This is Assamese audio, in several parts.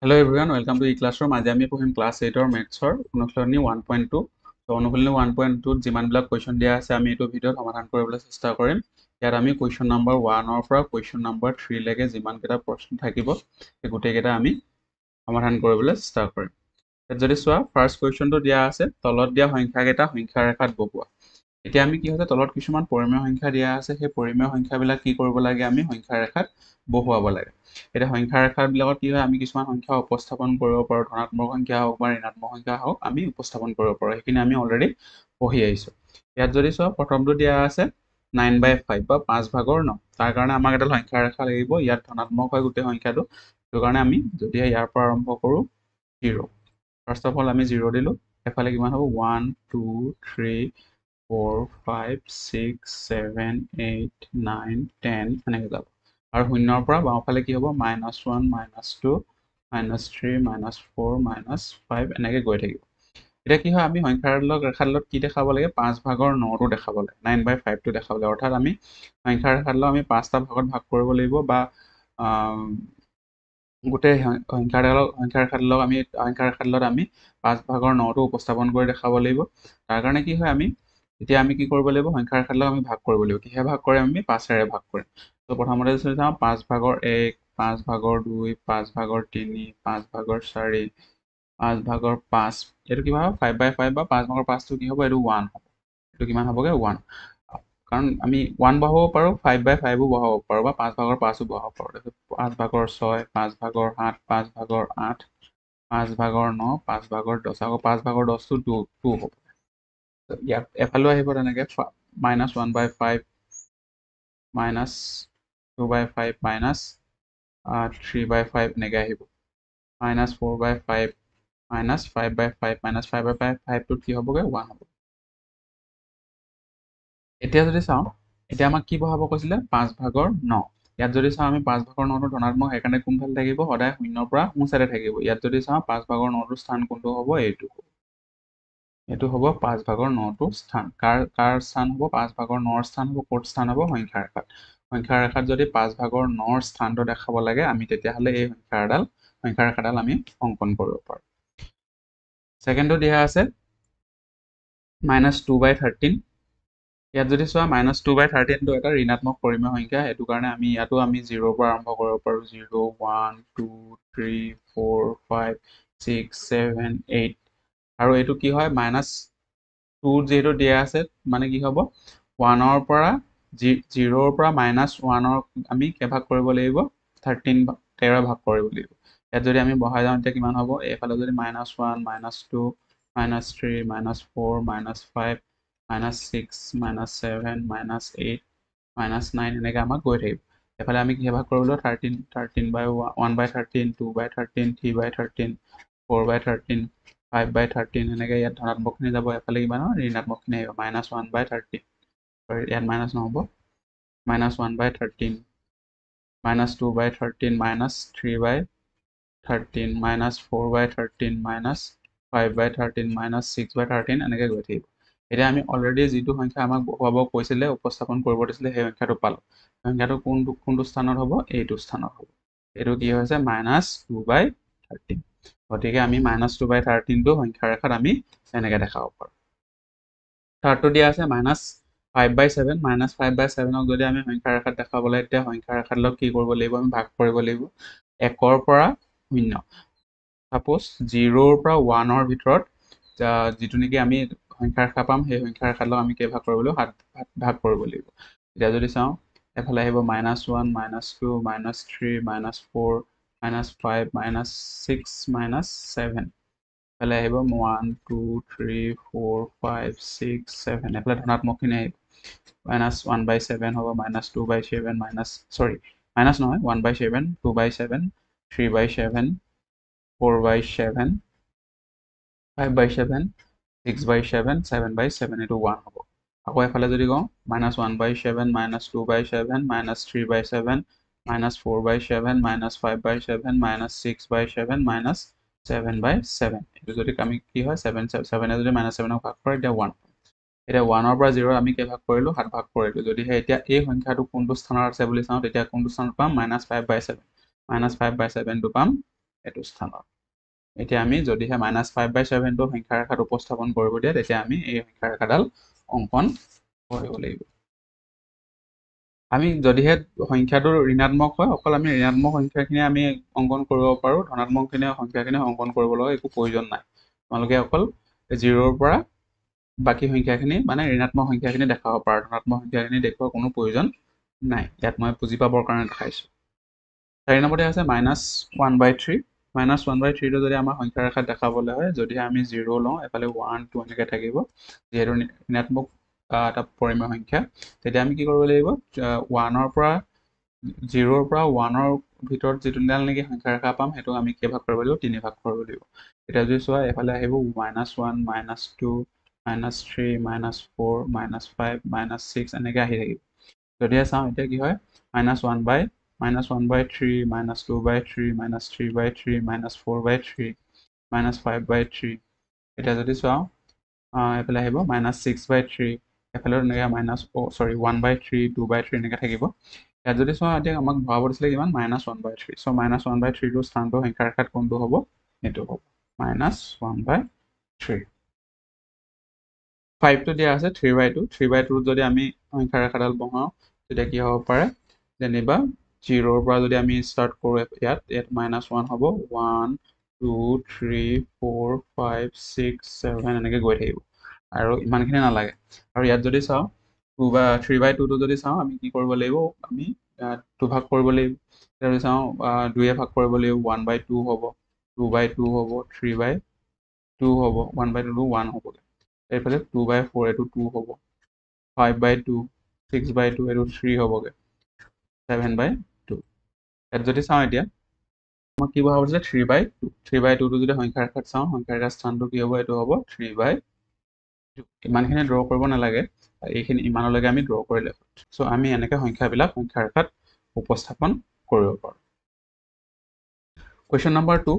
Hello everyone, welcome to E Classroom. আজি আমি পঢ়িম ক্লাছ এইটৰ মেথছৰ অনুশীলনী 1.2। ত' অনুশীলনী 1.2ত যিমানবিলাক কুৱেশ্যন দিয়া আছে, আমি এইটো ভিডিঅ'ত সমাধান কৰিবলৈ চেষ্টা কৰিম। ইয়াত আমি কুৱেশ্যন নম্বৰ 1ৰ পৰা কুৱেশ্যন নম্বৰ 3লৈকে যিমানকেইটা প্ৰশ্ন থাকিব, সেই গোটেইকেইটা আমি সমাধান কৰিবলৈ চেষ্টা কৰিম। ইয়াত যদি চোৱা, ফাৰ্ষ্ট কুৱেশ্যনটো দিয়া আছে, তলত দিয়া সংখ্যাকেইটা সংখ্যা ৰেখাত বহুওৱা। এতিয়া আমি কি হৈছে, তলত কিছুমান পৰিমেয় সংখ্যা দিয়া আছে। সেই পৰিমেয় সংখ্যাবিলাক কি কৰিব লাগে? আমি সংখ্যা ৰেখাত বহুৱাব লাগে। এতিয়া সংখ্যা ৰেখাবিলাকত কি হয়, আমি কিছুমান সংখ্যা উপস্থাপন কৰিব পাৰোঁ। ধনাত্মক সংখ্যা হওক বা ঋণাত্মক সংখ্যা হওক, আমি উপস্থাপন কৰিব পাৰোঁ। সেইখিনি আমি অলৰেডি পঢ়ি আহিছোঁ। ইয়াত যদি চোৱা, প্ৰথমটো দিয়া আছে 9/5 বা 5 ভাগৰ 9। তাৰ কাৰণে আমাক এডাল সংখ্যা ৰেখা লাগিব। ইয়াত ধনাত্মক হয় গোটেই সংখ্যাটো। সেইটো কাৰণে আমি যদিহে ইয়াৰ পৰা আৰম্ভ কৰোঁ, জিৰ', ফাৰ্ষ্ট অফ অল আমি জিৰ' দিলোঁ। এফালে কিমান হ'ব? 1, 2, 3, 4, 5, 6, 7, 8, 9, 10, এনেকৈ যাব। আৰু শূন্যৰ পৰা বাওঁফালে কি হ'ব? Minus 1, minus 2, minus 3, minus 4, minus 5, এনেকৈ গৈ থাকিব। এতিয়া কি হয়, আমি সংখ্যাডালক ৰেখাডালত কি দেখাব লাগে? 5 ভাগৰ 9টো দেখাব লাগে, 9/5টো দেখাব লাগে। অৰ্থাৎ আমি সংখ্যা ৰেখাডালক আমি পাঁচটা ভাগত ভাগ কৰিব লাগিব বা গোটেই সংখ্যাডালক সংখ্যা ৰেখাডালত আমি 5 ভাগৰ 9টো উপস্থাপন কৰি দেখাব লাগিব। তাৰ কাৰণে কি হয়, আমি এতিয়া আমি কি কৰিব লাগিব? সংখ্যা ৰেখাডালক আমি ভাগ কৰিব লাগিব। কিহে ভাগ কৰিম? আমি পাঁচেৰে ভাগ কৰিম। ত' প্ৰথমতে যদি চাওঁ, 5 ভাগৰ 1, 5 ভাগৰ 2, 5 ভাগৰ 3, 5 ভাগৰ 4, 5 ভাগৰ 5। এইটো কিমান হ'ব? 5/5 বা 5 ভাগৰ 5টো কি হ'ব? এইটো 1 হ'ব। এইটো কিমান হ'বগৈ? 1। কাৰণ আমি 1 বহাব পাৰোঁ, 5/5ো বহাব পাৰোঁ বা 5 ভাগৰ 5ো বহাব পাৰোঁ। তাৰপিছত 5 ভাগৰ 6, 5 ভাগৰ 7, 5 ভাগৰ 8, 5 ভাগৰ 9, 5 ভাগৰ 10। আকৌ 5 ভাগৰ 10টো 2 হ'ব। ইয়াত এফালেও আহিব তেনেকৈ minus 1/5, minus 2/5, minus 3/5, এনেকৈ আহিব। Minus 4/5, minus 5/5, minus 5/5। ফাইভটোত কি হ'বগৈ? 1 হ'ব। এতিয়া যদি চাওঁ, এতিয়া আমাক কি বহাব কৈছিলে? 5 ভাগৰ 9। ইয়াত যদি চাওঁ আমি, 5 ভাগৰ 9টো ধনাত্মক, সেইকাৰণে কোনফালে থাকিব? সদায় শূন্যৰ পৰা সোঁ চাইডে থাকিব। ইয়াত যদি চাওঁ, 5 ভাগৰ 9টোৰ স্থান কোনটো হ'ব? এইটো হ'ব। এইটো হ'ব 5 ভাগৰ 9টো স্থান। কাৰ কাৰ স্থান হ'ব? 5 ভাগৰ 9ৰ স্থান হ'ব। ক'ত স্থান হ'ব? সংখ্যা ৰেখাত। সংখ্যা ৰেখাত যদি 5 ভাগৰ 9ৰ স্থানটো দেখাব লাগে আমি, তেতিয়াহ'লে এই সংখ্যা ৰেখাডাল আমি অংকন কৰিব পাৰোঁ। ছেকেণ্ডটো দিয়া আছে মাইনাছ 2/13। ইয়াত যদি চোৱা, মাইনাছ 2/13টো এটা ঋণাত্মক পৰিমেয় সংখ্যা। সেইটো কাৰণে আমি ইয়াতো আমি জিৰ'ৰ পৰা আৰম্ভ কৰিব পাৰোঁ। 0, 1, 2, 3, 4, 5, 6, 7, 8। আৰু এইটো কি হয়? মাইনাছ 2 যিহেতু দিয়া আছে, মানে কি হ'ব? ওৱানৰ পৰা জিৰ'ৰ পৰা মাইনাছ 1ৰ আমি কেইভাগ কৰিব লাগিব? 13, 13 ভাগ কৰিব লাগিব। ইয়াত যদি আমি বহাই যাওঁ, তেতিয়া কিমান হ'ব? এইফালে যদি minus 1, minus 2, minus 3, minus 4, minus 5, minus 6, minus 7, minus 8, minus 9, এনেকৈ আমাক গৈ থাকিব। এইফালে আমি কিহে ভাগ কৰিব লাগিব? 13, 13 by 1/13, 2/13, 3/13, 4/13, 5/13, এনেকৈ ইয়াত ধনাত্মকখিনি যাব। এফালে কিমান হয়? ঋণাত্মকখিনি আহিব। মাইনাছ 1/13, চৰি, ইয়াত মাইনাছ নহ'ব, minus 1/13, minus 2/13, minus 3/13, minus 4/13, minus 5/13, minus 6/13, এনেকৈ গৈ থাকিব। এতিয়া আমি অলৰেডি যিটো সংখ্যা আমাক বহুৱাব কৈছিলে, উপস্থাপন কৰিব দিছিলে, সেই সংখ্যাটো পালোঁ। সংখ্যাটো কোনটো কোনটো স্থানত হ'ব? এইটো স্থানত হ'ব। এইটো কি হৈছে? মাইনাছ 2/13। গতিকে আমি মাইনাছ 2/13টো সংখ্যা ৰেখাত আমি এনেকৈ দেখাব পাৰোঁ। থাৰ্ডটো দিয়া আছে মাইনাছ 5/7। মাইনাছ 5/7ক যদি আমি সংখ্যা ৰেখাত দেখাব লাগে, তেতিয়া সংখ্যা ৰেখাডালক কি কৰিব লাগিব? আমি ভাগ কৰিব লাগিব একৰ পৰা শূন্য। ছাপ'জ জিৰ'ৰ পৰা 1ৰ ভিতৰত যিটো নেকি আমি সংখ্যা ৰেখা পাম, সেই সংখ্যা ৰেখাডালক আমি কেই ভাগ কৰিব লাগিব? সাত ভাগ কৰিব লাগিব। এতিয়া যদি চাওঁ, এফালে আহিব minus 1, minus 2, minus 3, minus 4, minus 5, minus 6, minus 7। এফালে আহিব 1, 2, 3, 4, 5, 6, 7। এফালে ধনাত্মকখিনি আহিব। মাইনাছ 1/7 হ'ব, minus 2/7, minus, sorry, minus নহয়, 1/7, 2/7, 3/7, 4/7, 5/7, 6/7, 7/7। এইটো 1 হ'ব। আকৌ এফালে যদি কওঁ, minus 1/7, minus 2/7, minus 3/7, minus 4/7, minus 5/7, minus 6/7, minus 7/7। এইটো যদি আমি কি হয়, ছেভেন ছেভেনে যদি মাইনাছ 7ক ভাগ কৰে, তেতিয়া 1। এতিয়া 1ৰ পৰা জিৰ' আমি কেইভাগ কৰিলোঁ? সাত ভাগ কৰিলোঁ। যদিহে এতিয়া এই সংখ্যাটো কোনটো স্থানত আছে বুলি চাওঁ, তেতিয়া কোনটো স্থানত পাম? মাইনাছ 5/7। মাইনাছ 5/7টো পাম। এইটো স্থানত। এতিয়া আমি যদিহে মাইনাছ ফাইভ বাই ছেভেনটো সংখ্যা ৰেখাত উপস্থাপন কৰিব দিয়ে, তেতিয়া আমি এই সংখ্যা ৰেখাডাল অংকন কৰিব লাগিব। আমি যদিহে সংখ্যাটো ঋণাত্মক হয়, অকল আমি ঋণাত্মক সংখ্যাখিনি আমি অংকন কৰিব পাৰোঁ, ধনাত্মকখিনি সংখ্যাখিনি অংকন কৰিব লগা একো প্ৰয়োজন নাই। তোমালোকে অকল জিৰ'ৰ পৰা বাকী সংখ্যাখিনি মানে ঋণাত্মক সংখ্যাখিনি দেখাব পাৰা, ধনাত্মক সংখ্যাখিনি দেখুওৱাৰ কোনো প্ৰয়োজন নাই। ইয়াত মই বুজি পাবৰ কাৰণে দেখাইছোঁ। 4 নম্বৰতে আছে minus one by three. Minus one by থ্ৰীটো যদি আমাৰ সংখ্যা ৰেখাত দেখাবলৈ হয়, যদিহে আমি জিৰ' লওঁ, এফালে ওৱান টু এনেকৈ থাকিব, যিহেতু ঋণাত্মক এটা পৰিমেয় সংখ্যা, তেতিয়া আমি কি কৰিব লাগিব, ওৱানৰ পৰা জিৰ'ৰ পৰা ওৱানৰ ভিতৰত যিটোডাল নেকি সংখ্যা ৰেখা পাম, সেইটো আমি কেইভাগ কৰিব লাগিব, তিনি ভাগ কৰিব লাগিব। এতিয়া যদি চোৱা, এইফালে আহিব minus one, minus two, minus three, minus four, minus five, minus six, এনেকৈ আহি থাকিব। যদিহে চাওঁ এতিয়া কি হয়, minus one by three, minus two by three, minus three by three, minus four by three, minus five by three. এতিয়া যদি চাওঁ এইফালে আহিব মাইনাছ ছিক্স বাই থ্ৰী, এফালেও তেনেকৈ minus one by three, two by three এনেকৈ থাকিব। ইয়াত যদি চোৱা এতিয়া আমাক ভৰাব দিছিলে কিমান, minus one by three. So minus one by থ্ৰীটোৰ স্থানটো সংখ্যা ৰেখাত কোনটো হ'ব, সেইটো হ'ব মাইনাছ ওৱান বাই থ্ৰী। ফাইভটো দিয়া আছে three by two. Three by টুত যদি আমি সংখ্যা ৰেখাডাল বহাওঁ, তেতিয়া কি হ'ব পাৰে, যেনিবা জিৰ'ৰ পৰা যদি আমি ষ্টাৰ্ট কৰোঁ, ইয়াত মাইনাছ ওৱান হ'ব, one two three four five six seven এনেকৈ গৈ থাকিব, আৰু ইমানখিনি নালাগে। আৰু ইয়াত যদি চাওঁ টু বা থ্ৰী বাই টুটো যদি চাওঁ, আমি কি কৰিব লাগিব, আমি টু ভাগ কৰিব লাগিব। এতিয়া যদি চাওঁ দুয়ে ভাগ কৰিব লাগিব, ওৱান বাই টু হ'ব, টু বাই টু হ'ব, থ্ৰী বাই টু হ'ব, ওৱান বাই টুটো ওৱান হ'বগৈ। এইফালে টু বাই ফ'ৰ, এইটো টু হ'ব, five by two, six by two, এইটো থ্ৰী হ'বগৈ, ছেভেন বাই টু। ইয়াত যদি চাওঁ এতিয়া আমাক কি বহাব দিছে, three by two. Three by টুটো যদি সংখ্যা ৰেখাত চাওঁ, সংখ্যা ৰেখাৰ স্থানটো কি হ'ব, এইটো হ'ব থ্ৰী বাই টু। ইমানখিনি ড্ৰ কৰিব নালাগে, এইখিনি ইমানলৈকে আমি ড্ৰ কৰিলে। চ' আমি এনেকৈ সংখ্যাবিলাক সংখ্যা ৰেখাত উপস্থাপন কৰিব পাৰোঁ। Question number two.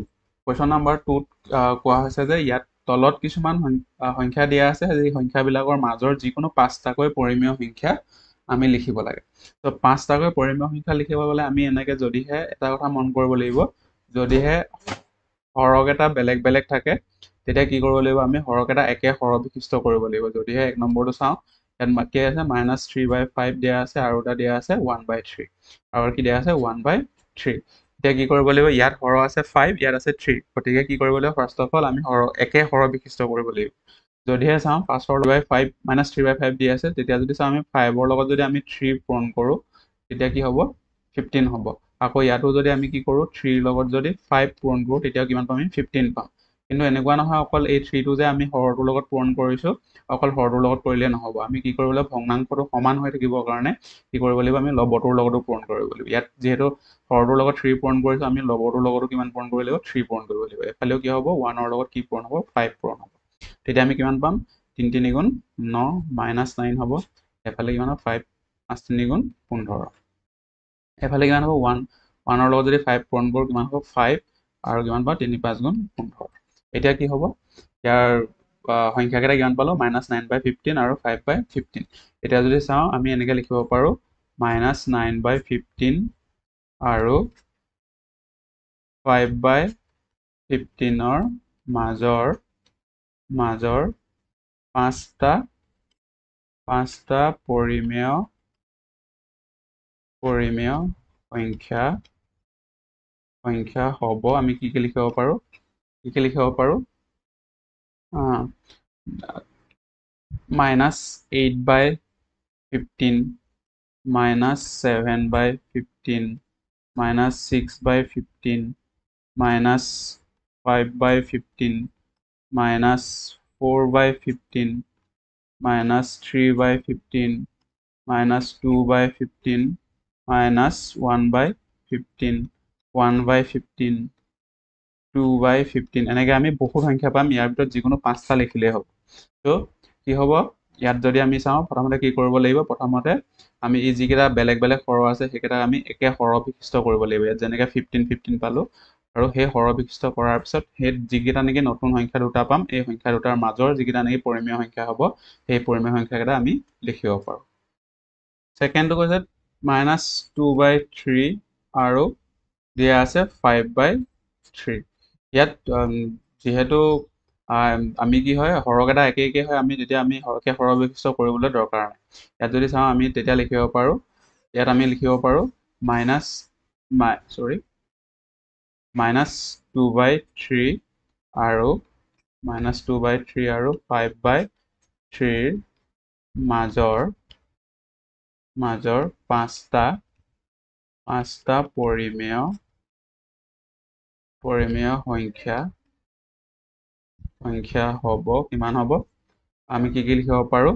Question number টুত কোৱা হৈছে যে ইয়াত তলত কিছুমান সংখ্যা দিয়া আছে, সেই সংখ্যাবিলাকৰ মাজৰ যিকোনো পাঁচটাকৈ পৰিমেয় সংখ্যা আমি লিখিব লাগে। ত' পাঁচটাকৈ পৰিমেয় সংখ্যা লিখিব গ'লে আমি এনেকৈ যদিহে এটা কথা মন কৰিব লাগিব, যদিহে হৰকেইটা বেলেগ বেলেগ থাকে, তেতিয়া কি কৰিব লাগিব, আমি হৰকেইটা একে হৰ বিশিষ্ট কৰিব লাগিব। যদিহে 1 নম্বৰটো চাওঁ, ইয়াত কি আছে, মাইনাছ থ্ৰী বাই ফাইভ দিয়া আছে, আৰু এটা দিয়া আছে ওৱান বাই থ্ৰী, আৰু কি দিয়া আছে ওৱান বাই থ্ৰী। এতিয়া কি কৰিব লাগিব, ইয়াত হৰ আছে ফাইভ, ইয়াত আছে থ্ৰী, গতিকে কি কৰিব লাগিব, ফাৰ্ষ্ট অফ অল আমি হৰ একে হৰ বিশিষ্ট কৰিব লাগিব। যদিহে চাওঁ পাঁচৰ by five minus three by five দি আছে, তেতিয়া যদি চাওঁ আমি ফাইভৰ লগত যদি আমি থ্ৰী পূৰণ কৰোঁ, তেতিয়া কি হ'ব, ফিফটিন হ'ব। আকৌ ইয়াতো যদি আমি কি কৰোঁ, থ্ৰীৰ লগত যদি ফাইভ পূৰণ কৰোঁ, তেতিয়াও কিমান পাম, আমি ফিফটিন পাম। কিন্তু এনেকুৱা নহয় অকল এই থ্ৰীটো যে আমি হৰটোৰ লগত পূৰণ কৰিছোঁ, অকল হৰটোৰ লগত কৰিলে নহ'ব। আমি কি কৰিব লাগিব, ভগ্নাংশটো সমান হৈ থাকিবৰ কাৰণে কি কৰিব লাগিব, আমি লবটোৰ লগতো পূৰণ কৰিব লাগিব। ইয়াত যিহেতু হৰটোৰ লগত থ্ৰী পূৰণ কৰিছোঁ, আমি লবটোৰ লগতো কিমান পূৰণ কৰিব লাগিব, থ্ৰী পূৰণ কৰিব লাগিব। এফালেও কি হ'ব, ওৱানৰ লগত কি পূৰণ হ'ব, ফাইভ পূৰণ হ'ব। তেতিয়া আমি কিমান পাম, তিনি তিনি গুণ ন মাইনাছ নাইন হ'ব, এফালে কিমান হ'ব, ফাইভ পাঁচ তিনি গুণ 15। এফালে কিমান হ'ব, ওৱান, ওৱানৰ লগত যদি ফাইভ পূৰণ কৰোঁ কিমান হ'ব, ফাইভ, আৰু কিমান পাওঁ, তিনি পাঁচ গুণ 15। এতিয়া কি হ'ব, ইয়াৰ সংখ্যাকেইটা কিমান পালোঁ, মাইনাছ নাইন বাই ফিফটিন আৰু ফাইভ বাই ফিফটিন। এতিয়া যদি চাওঁ আমি এনেকৈ লিখিব পাৰোঁ, মাইনাছ নাইন বাই ফিফটিন আৰু ফাইভ বাই ফিফটিনৰ মাজৰ পাঁচটা পৰিমেয় সংখ্যা হ'ব। আমি কি কি লিখিব পাৰোঁ, minus eight by fifteen, minus seven by fifteen, minus six by fifteen, minus five by fifteen, minus four by fifteen, minus three by fifteen, minus two by fifteen, minus one by fifteen, one by fifteen, two by fifteen. এনেকৈ আমি বহুত সংখ্যা পাম, ইয়াৰ ভিতৰত যিকোনো পাঁচটা লিখিলেই হ'ব। ত' কি হ'ব, ইয়াত যদি আমি চাওঁ প্ৰথমতে কি কৰিব লাগিব, প্ৰথমতে আমি এই যিকেইটা বেলেগ বেলেগ সৰহ আছে সেইকেইটা আমি একে সৰহ বিশিষ্ট কৰিব লাগিব। ইয়াত যেনেকৈ ফিফটিন ফিফটিন পালোঁ, আৰু সেই সৰহ বিশিষ্ট কৰাৰ পিছত সেই যিকেইটা নেকি নতুন সংখ্যা দুটা পাম, এই সংখ্যা দুটাৰ মাজৰ যিকেইটা নেকি পৰিমেয় সংখ্যা হ'ব, সেই পৰিমেয় সংখ্যাকেইটা আমি লিখিব পাৰোঁ। ছেকেণ্ডটো কৈছে মাইনাছ টু বাই থ্ৰী আৰু দিয়া আছে ফাইভ বাই থ্ৰী। ইয়াত যিহেতু আমি কি হয় হৰকেইটা একে একে হয়, আমি তেতিয়া আমি একে সৰহ বিশিষ্ট কৰিবলৈ দৰকাৰ নাই। ইয়াত যদি চাওঁ আমি তেতিয়া লিখিব পাৰোঁ, ইয়াত আমি লিখিব পাৰোঁ minus two by three আৰু মাইনাছ টু বাই থ্ৰী আৰু ফাইভ বাই থ্ৰীৰ মাজৰ পাঁচটা পৰিমেয় সংখ্যা হ'ব কিমান হ'ব? আমি কি কি লিখিব পাৰোঁ?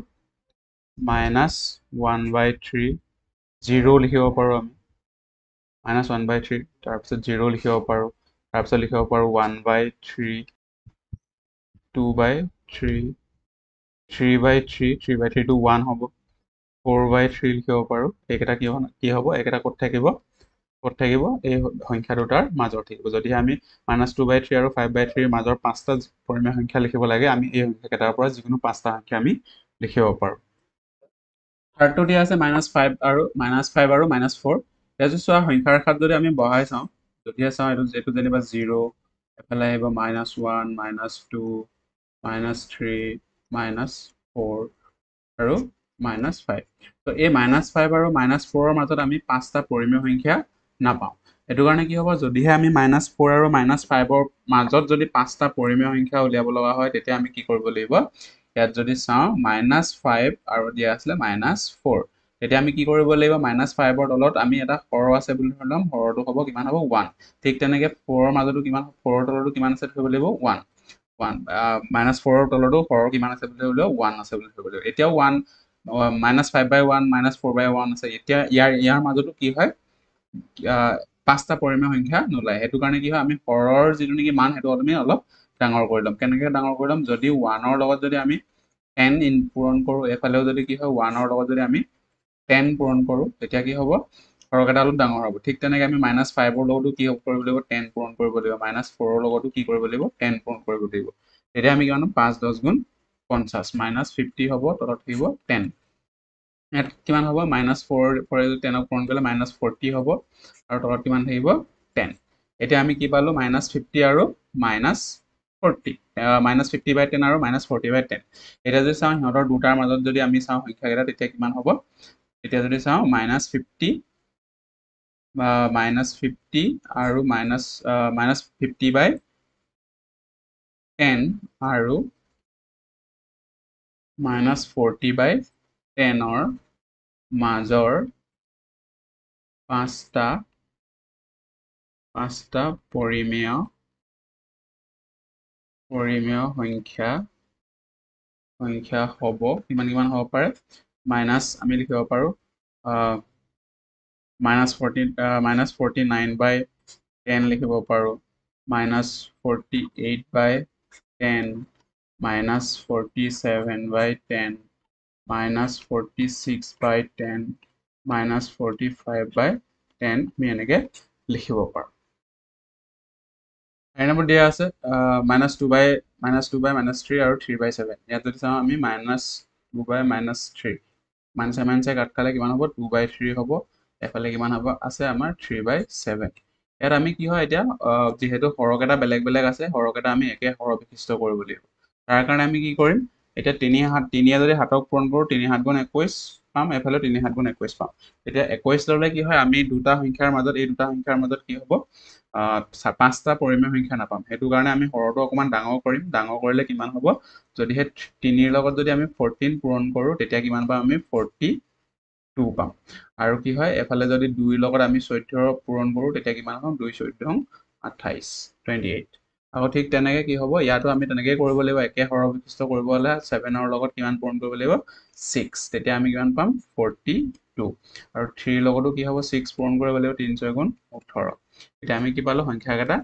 Minus one by three zero' লিখিব পাৰোঁ আমি, মাইনাছ ওৱান বাই থ্ৰী, তাৰপিছত জিৰ' লিখিব পাৰোঁ, তাৰপিছত লিখিব পাৰোঁ one by three, two by three, three by three, three by থ্ৰীটো one হ'ব, ফ'ৰ বাই থ্ৰী লিখিব পাৰোঁ। এইকেইটা কি হ'ব? এইকেইটা ক'ত থাকিব? এই সংখ্যা দুটাৰ মাজত থাকিব। যদিহে আমি মাইনাছ টু বাই থ্ৰী আৰু ফাইভ বাই থ্ৰীৰ মাজৰ পাঁচটা পৰিমেয় সংখ্যা লিখিব লাগে, আমি এই সংখ্যাকেইটাৰ পৰা যিকোনো পাঁচটা সংখ্যা আমি লিখিব পাৰোঁ। থাৰ্ডটো দিয়া আছে মাইনাছ ফাইভ আৰু মাইনাছ ফ'ৰ। এতিয়া যদি চোৱা সংখ্যাৰ ৰেখাত যদি আমি বহাই চাওঁ, যদিহে চাওঁ এইটো যেনিবা জিৰ', এফালে আহিব minus one, minus two, minus three, minus four আৰু মাইনাছ ফাইভ। ত' এই মাইনাছ ফাইভ আৰু মাইনাছ ফ'ৰৰ মাজত আমি পাঁচটা পৰিমেয় সংখ্যা নাপাওঁ। সেইটো কাৰণে কি হ'ব? যদিহে আমি মাইনাছ ফ'ৰ আৰু মাইনাছ ফাইভৰ মাজত যদি পাঁচটা পৰিমেয় সংখ্যা উলিয়াব লগা হয়, তেতিয়া আমি কি কৰিব লাগিব? ইয়াত যদি চাওঁ মাইনাছ ফাইভ আৰু দিয়া আছিলে মাইনাছ ফ'ৰ, তেতিয়া আমি কি কৰিব লাগিব? মাইনাছ ফাইভৰ তলত আমি এটা সৰহ আছে বুলি ধৰি ল'ম, সৰহটো হ'ব কিমান হ'ব? ওৱান। ঠিক তেনেকৈ ফ'ৰৰ মাজতো কিমান, ফ'ৰৰ তলতো কিমান আছে ধৰিব লাগিব? ওৱান। ওৱান মাইনাছ ফ'ৰৰ তলতো সৰহ কিমান আছে বুলি ধৰিব লাগিব? ওৱান আছে বুলি ধৰিব লাগিব। এতিয়াও one, minus five by one, minus four by one আছে। এতিয়া ইয়াৰ মাজতো কি হয়? পাঁচটা পৰিমেয় সংখ্যা নোলায়। সেইটো কাৰণে কি হয়, আমি সৰৰ যিটো নেকি মান সেইটো আমি অলপ ডাঙৰ কৰি ল'ম। কেনেকৈ ডাঙৰ কৰি ল'ম? যদি ওৱানৰ লগত যদি আমি টেন ইন পূৰণ কৰোঁ, এইফালেও যদি কি হয় ওৱানৰ লগত যদি আমি টেন পূৰণ কৰোঁ, তেতিয়া কি হ'ব? সৰহকেইটা অলপ ডাঙৰ হ'ব। ঠিক তেনেকৈ আমি মাইনাছ ফাইভৰ লগতো কি কৰিব লাগিব? টেন পূৰণ কৰিব লাগিব। মাইনাছ ফ'ৰৰ লগতো কি কৰিব লাগিব? টেন পূৰণ কৰিব লাগিব। তেতিয়া আমি কিমান? 5 10 গুণ 50, মাইনাছ ফিফটি হ'ব, তলত থাকিব টেন। ইয়াত কিমান হ'ব? মাইনাছ ফ'ৰ ফ'ৰে যদি টেনক পূৰণ কৰিলে মাইনাছ ফৰ্টি হ'ব আৰু তলত কিমান থাকিব? টেন। এতিয়া আমি কি পালোঁ? মাইনাছ ফিফটি আৰু minus forty, minus fifty by ten আৰু মাইনাছ ফৰ্টি বাই টেন। এতিয়া যদি চাওঁ সিহঁতৰ দুটাৰ মাজত যদি আমি চাওঁ সংখ্যাকেইটা, তেতিয়া কিমান হ'ব? এতিয়া যদি চাওঁ মাইনাছ ফিফটি বা মাইনাছ ফিফটি আৰু মাইনাছ ফিফটি বাই টেন আৰু মাইনাছ ফৰ্টি বাই টেনৰ মাজৰ পাঁচটা পৰিমেয় সংখ্যা হ'ব কিমান কিমান হ'ব পাৰে? মাইনাছ আমি লিখিব পাৰোঁ minus forty nine by ten লিখিব পাৰোঁ, minus forty eight by ten, minus forty seven by ten, minus forty six by ten, minus forty five by ten, আমি এনেকৈ লিখিব পাৰোঁ। চাৰি নম্বৰ দিয়া আছে minus two by minus three আৰু থ্ৰী বাই ছেভেন। ইয়াত যদি চাওঁ আমি minus two by minus three, মাইনাছে মাইনাছে কাট খালে কিমান হ'ব? টু বাই থ্ৰী হ'ব। এফালে কিমান হ'ব আছে আমাৰ? থ্ৰী বাই ছেভেন। ইয়াত আমি কি হয় এতিয়া যিহেতু সৰহকেইটা বেলেগ বেলেগ আছে, সৰহকেইটা আমি একে সৰহ বিশিষ্ট কৰিব লাগিব। তাৰ কাৰণে আমি কি কৰিম? এতিয়া তিনিয়ে যদি সাতক পূৰণ কৰোঁ, 3 7 গুণ 21 পাম, এফালে 3 7 গুণ 21 পাম। এতিয়া 21 ল'লে কি হয়? আমি দুটা সংখ্যাৰ মাজত, এই দুটা সংখ্যাৰ মাজত কি হ'ব? পাঁচটা পৰিমেয় সংখ্যা নাপাম। সেইটো কাৰণে আমি সৰহটো অকণমান ডাঙৰ কৰিম। ডাঙৰ কৰিলে কিমান হ'ব? যদিহে তিনিৰ লগত যদি আমি 14 পূৰণ কৰোঁ, তেতিয়া কিমান পাম? আমি 42 পাম। আৰু কি হয়, এফালে যদি 2ৰ লগত আমি 14 পূৰণ কৰোঁ, তেতিয়া কিমান পাম? 2 14 28, 28। আকৌ ঠিক তেনেকৈ কি হ'ব? ইয়াতো আমি তেনেকেই কৰিব লাগিব। একে সৰহ বিশিষ্ট কৰিব হ'লে ছেভেনৰ লগত কিমান পূৰণ কৰিব লাগিব? 6। তেতিয়া আমি কিমান পাম? 42। আৰু থ্ৰীৰ লগতো কি হ'ব? 6 পূৰণ কৰিব লাগিব, 3 6 গুণ 18। এতিয়া আমি কি পালোঁ? সংখ্যাকেইটা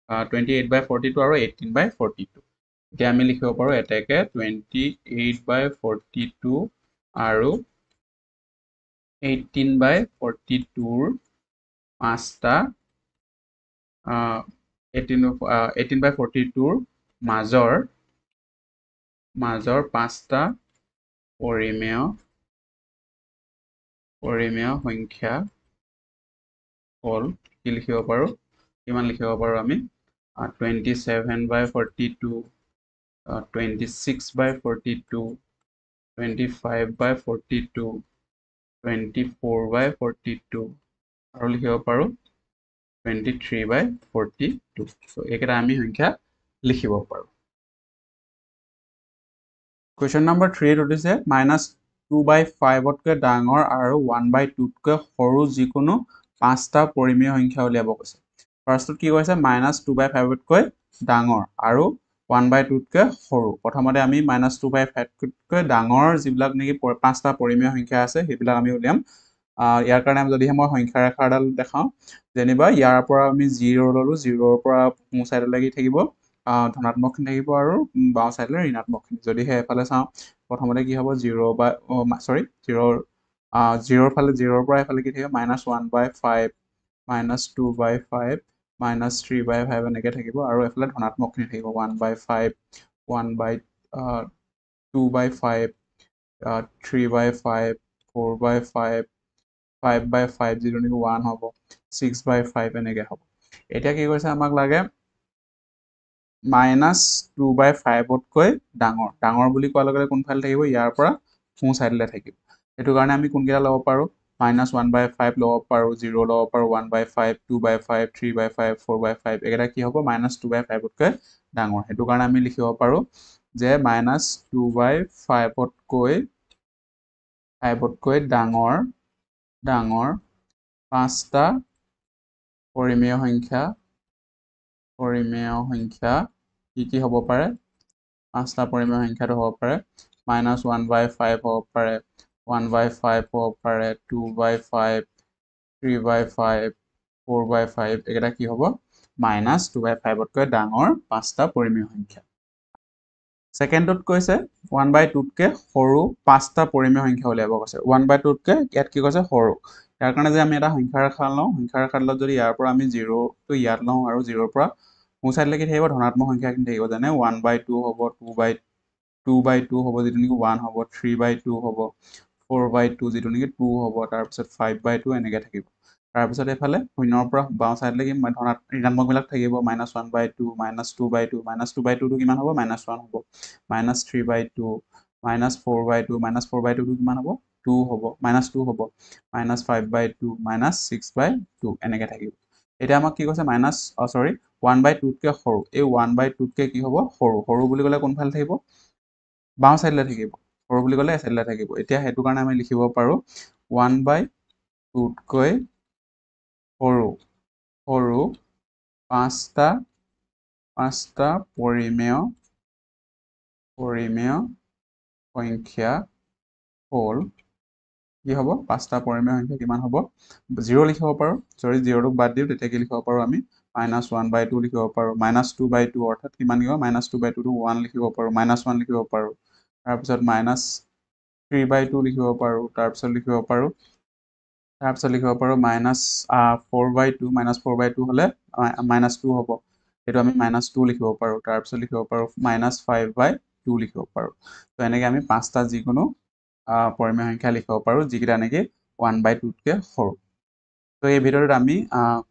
28/42 আৰু 18/42। এতিয়া আমি লিখিব পাৰোঁ এতেকে 28/42 আৰু 18/42 পাঁচটা 18/42 মাজৰ পাঁচটা পৰিমেয় সংখ্যা হ'ল কি লিখিব পাৰোঁ? কিমান লিখিব পাৰোঁ আমি? 27/42, 26/42, 25/42, 24/42 আৰু লিখিব পাৰোঁ 23/42। চ' এইকেইটা আমি সংখ্যা লিখিব পাৰোঁ। কুৱেশ্যন নম্বৰ 3ত সুধিছে -2/5তকৈ ডাঙৰ আৰু 1/2তকৈ সৰু যিকোনো 5টা পৰিমেয় সংখ্যা উলিয়াব কৈছে। ফাৰ্ষ্টত কি কৈছে, -2/5তকৈ ডাঙৰ আৰু 1/2তকৈ সৰু। প্ৰথমতে আমি -2/5তকৈ ডাঙৰ যিবিলাক নেকি 5টা পৰিমেয় সংখ্যা আছে সেইবিলাক আমি উলিয়াম। ইয়াৰ কাৰণে যদিহে মই সংখ্যা ৰেখাডাল দেখাওঁ, যেনিবা ইয়াৰ পৰা আমি 0 ল'লোঁ, 0ৰ পৰা সোঁ চাইডলৈ কি থাকিব, ধনাত্মকখিনি থাকিব আৰু বাওঁ চাইডলৈ ঋণাত্মকখিনি। যদিহে এফালে চাওঁ, প্ৰথমতে কি হ'ব, জিৰ'ৰ ফালে, জিৰ'ৰ পৰা এফালে কি থাকিব, -1/5, -2/5, -3/5 এনেকৈ থাকিব আৰু এফালে ধনাত্মকখিনি থাকিব 1/5, 1/2/5, 3/5, 4/5, 5/5 যিটো নেকি 1 হ'ব, 6/5 এনেকৈ হ'ব। এতিয়া কি কৈছে, আমাক লাগে -2/5তকৈ ডাঙৰ। ডাঙৰ বুলি কোৱাৰ লগে লগে কোনফালে থাকিব, ইয়াৰ পৰা সোঁ চাইডলৈ থাকিব। সেইটো কাৰণে আমি কোনকেইটা ল'ব পাৰোঁ, -1/5 ল'ব পাৰোঁ, 0 ল'ব পাৰোঁ, 1/5, 2/5, 3/5, 4/5। এইকেইটা কি হ'ব, -2/5তকৈ ডাঙৰ। সেইটো কাৰণে আমি লিখিব পাৰোঁ যে -2/5তকৈ ডাঙৰ ডাঙৰ 5টা পৰিমেয় সংখ্যা, পৰিমেয় সংখ্যা কি কি হ'ব পাৰে, 5টা পৰিমেয় সংখ্যাটো হ'ব পাৰে -1/5 হ'ব পাৰে, 1/5 হ'ব পাৰে, 2/5, 3/5, 4/5। এইকেইটা কি হ'ব, -2/5তকৈ ডাঙৰ 5টা পৰিমেয় সংখ্যা। ছেকেণ্ডটোত কৈছে 1/2তকৈ সৰু 5টা পৰিমেয় সংখ্যা উলিয়াব কৈছে। 1/2তকৈ ইয়াত কি কৈছে, সৰু। ইয়াৰ কাৰণে যে আমি এটা সংখ্যা ৰেখা লওঁ, সংখ্যা ৰেখাডালত যদি ইয়াৰ পৰা আমি 0টো ইয়াত লওঁ আৰু 0ৰ পৰা সোঁ চাইডলৈ কি থাকিব, ধনাত্মক সংখ্যাখিনি থাকিব, যেনে 1/2 হ'ব, 2/2 হ'ব যিটো নেকি 1 হ'ব, 3/2 হ'ব, 4/2 যিটো নেকি 2 হ'ব, তাৰপিছত 5/2 এনেকৈ থাকিব। তাৰপিছত এইফালে শূন্যৰ পৰা বাওঁ চাইডলৈ কি ঋণাত্মকবিলাক থাকিব, -1/2, -2/2, -2/2টো কিমান হ'ব, -1 হ'ব, -3/2, -4/2, -4/2টো কিমান হ'ব, 2 হ'ব, -2 হ'ব, -5/2, -6/2 এনেকৈ থাকিব। এতিয়া আমাক কি কৈছে, 1/2তকৈ সৰু। এই 1/2তকৈ কি হ'ব, সৰু। সৰু বুলি ক'লে কোনফালে থাকিব, বাওঁ চাইডলৈ থাকিব। সৰু বুলি ক'লে এই চাইডলৈ থাকিব। এতিয়া সেইটো কাৰণে আমি লিখিব পাৰোঁ 1/2তকৈ সৰু সৰু 5টা পৰিমেয় পৰিমেয় সংখ্যা হ'ল কি হ'ব, 5টা পৰিমেয় সংখ্যা কিমান হ'ব, 0 লিখিব পাৰোঁ। যদি 0টোক বাদ দিওঁ তেতিয়া কি লিখিব পাৰোঁ আমি, -1/2 লিখিব পাৰোঁ, -2/2 অৰ্থাৎ কিমান কি হ'ব, -2/2টো 1 লিখিব পাৰোঁ, -1 লিখিব পাৰোঁ, তাৰপিছত -3/2 লিখিব পাৰোঁ, তাৰপিছত লিখিব পাৰোঁ, -4/2, -4/2 হ'লে -2 হ'ব, সেইটো আমি -2 লিখিব পাৰোঁ, তাৰপিছত লিখিব পাৰোঁ -5/2 লিখিব পাৰোঁ। তো এনেকৈ আমি 5টা যিকোনো পৰিমেয় সংখ্যা লিখিব পাৰোঁ যিকেইটা নেকি 1/2তকৈ সৰু। তো এই ভিডিঅ'টোত আমি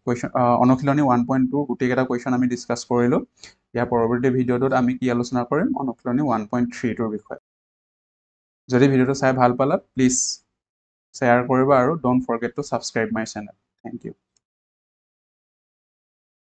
কুৱেশ্যন অনুশীলনী 1.2 গোটেইকেইটা কুৱেশ্যন আমি ডিছকাছ কৰিলোঁ। ইয়াৰ পৰৱৰ্তী ভিডিঅ'টোত আমি কি আলোচনা কৰিম, অনুশীলনী 1.3টোৰ বিষয়ে। যদি ভিডিঅ'টো চাই ভাল পালা প্লিজ শ্বেয়াৰ কৰিবা আৰু don't forget to subscribe my channel. Thank you.